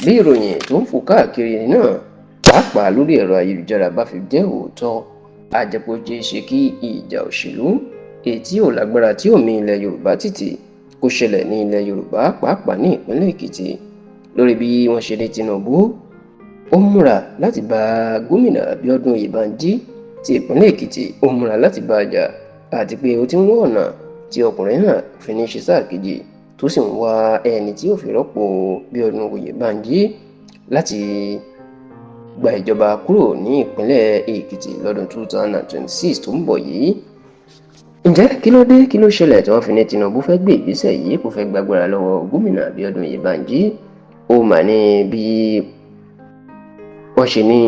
Bí ìròyìn tó ń fò káàkiri náà, pàápàá lórí ẹ̀rọ ayélujára, bá fi jẹ́ òótọ́, á jẹ́ pé ó ṣeé ṣe kí ìjà òṣèlú èyí tí ò lágbára tí ò mì ilẹ̀ Yorùbá tìtì kó ṣẹlẹ̀ ní ilẹ̀ Yorùbá, pàápàá ní ìpínlẹ̀ Èkìtì, lórí bí wọ́n ṣe ní Tinubu ó múra láti bá gómìnà Abíọ́dún Oyèbánjí ti ìpínlẹ̀ Èkìtì, ó múra láti bá a jà, àti pé ó ti ń wá ọ̀nà tí ọkùnrin náà fi ní ṣe sáà kejì, tó sì ń wá ẹni tí ó fi rọ́pò Bíọ́dún Oyèbánjí láti gba ìjọba kúrò ní ìpínlẹ̀ Èkìtì lọ́dún 2026 tó ń bọ̀ yìí. Ǹjẹ́ kí ló dé, kí ló ṣẹlẹ̀ tí wọ́n fi ní Tinubu fẹ́ gbé ìgbésẹ̀ yìí, kó fẹ́ gbàgbára lọ́wọ́ gómìnà Abíọ́dún Oyèbánjí? Ó mà ní bí wọ́n ṣe ní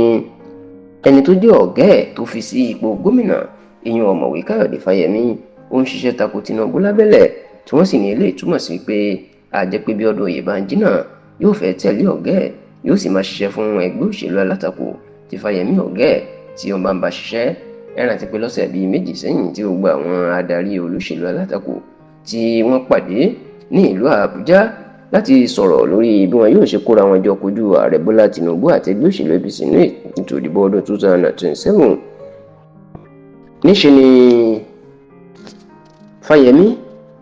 ẹni tó jẹ́ ọ̀gá ẹ̀ tó fi sí ipò gómìnà, ìyẹn ọ̀mọ̀wé Káyọ̀dé Fáyẹmí, ó ń ṣiṣẹ́ tako Tinubu lábẹ́lẹ̀, tí wọ́n sì ní eléyìí túmọ̀ sí pé àjẹpé Bíọ́dún Oyèbánjí náà yóò fẹ́ tẹ̀lé ọ̀gá ẹ̀, yóò sì máa ṣiṣẹ́ fún ẹgbẹ́ òṣèlú alátakò tí Fáyẹmí ọ̀gá ẹ̀ tí ó bá ń bá ṣiṣẹ́. Ẹ rántí pé lọ́sẹ̀ bíi 2 sẹ́yìn tí gbogbo àwọn adarí olóṣèlú alátakò tí wọ́n pàdé ní ìlú Àbújá láti sọ̀rọ̀ lórí bí wọn yóò ṣe kóra wọn jọ kojú ààrẹ Bọ́lá Tinubu àti ẹgbẹ́ òṣèlú APC ní ètò ìdìbò ọdún 2027. Níṣe ni Fáyẹmí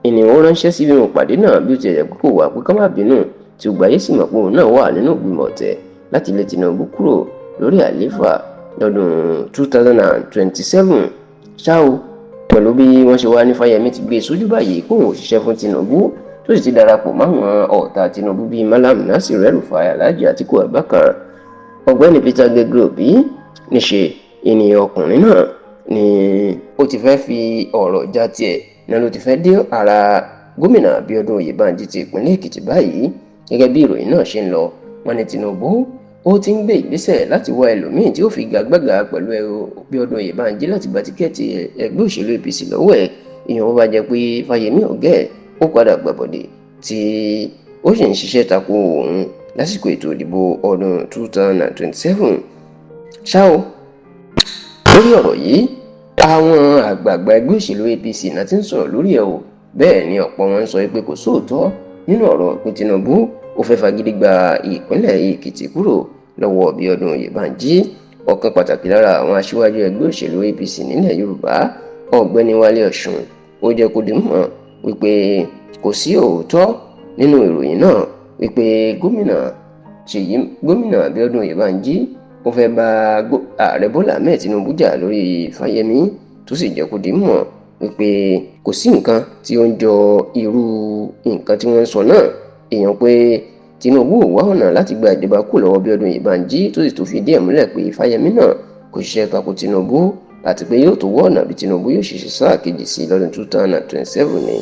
ènìyàn ránṣẹ́ síbi ìpàdé náà, bí ó ti yẹ kó wà pé ká má bínú, tí gbogbo ayé sì mọ̀ pé òun náà wà nínú ìgbìmọ̀ ọ̀tẹ̀ láti lé Tinubu kúrò lórí àlééfà lọ́dún 2027. Ṣá o, pẹ̀lú bí wọ́n ṣe wá ní Fáyẹmí ti gbé e sójú báyìí kóun ò ṣiṣẹ́ fún Tinubu, tó sì ti darapọ̀ máwọn ọ̀tá Tinubu bíi Malam Nasir El-Rufai, Alhaji Atiku Abubakar, ọ̀gbẹ́ni Peter Gegre Obi, níṣe ènìyàn ọkùnrin náà ni ó ti fẹ́ fi ọ̀rọ̀ já tiẹ̀ náà ló ti fẹ́ dé ara gómìnà Abíọ́dún Oyèbánjí ti ìpínlẹ̀ Èkìtì báyìí. Gẹ́gẹ́ bí ìròyìn náà ṣe ń lọ, wọ́n ní Tinubu ó ti ń gbé ìgbésẹ̀ láti wá ẹlòmíín tí ó fi gagbága pẹ̀lú Abíọ́dún Oyèbánjí láti gba tíkẹ́ẹ̀tì ẹgbẹ́ òṣèlú APC lọ́wọ́ ẹ̀. Ìyẹn wọ́n bá jẹ́ pé Fáyẹmí ọ̀gá ẹ̀ ó padà gbàbọ̀dè tí ó sì ń ṣiṣẹ́ tako òun lásìkò ètò ìdìbò ọdún 2027. Ṣá o, lórí ọ̀rọ̀ yìí, àwọn àgbààgbà ẹgbẹ́ òṣèlú APC náà ti ń sọ̀rọ̀ lórí ẹ̀ o. Bẹ́ẹ̀ ni ọ̀pọ̀ wọn ń sọ pé kò sóòótọ́ nínú ọ̀rọ̀ pé Tinubu ó fẹ́ fagídí gba ìpínlẹ̀ Èkìtì kúrò lọ́wọ́ Bíọ́dún Oyèbánjí. Ọ̀kan pàtàkì lára àwọn aṣíwájú ẹgbẹ́ òṣèlú APC nílẹ̀ Yorùbá, ọ̀gbẹ́ni Wálé Ọ̀ṣun, ó jẹ́ kó di mọ̀ wípé kò sí òótọ́ nínú ìròyìn náà wípé gómìnà Abíọ́dún Oyèbánjí ó fẹ́ bá ààrẹ Bọ́lá Ahmed Tinubu jà lórí Fáyẹmí, tó sì jẹ́ kó di mọ̀ wípé kò sí nǹkan tí ó ń jọ irú nǹkan tí wọ́n ń sọ náà. Èèyàn pé Tinubu ò wá ọ̀nà láti gba ìjọba kù lọ́wọ́ Bíọ́dún Oyèbánjí, tó sì tún fi díẹ̀ múlẹ̀ pé Fáyẹmí náà kò ṣiṣẹ́ tako Tinubu, àti pé yóò tó wá ọ̀nà bí Tinubu yóò ṣe ṣe sáà kejì sí lọ́dún 2027 ni.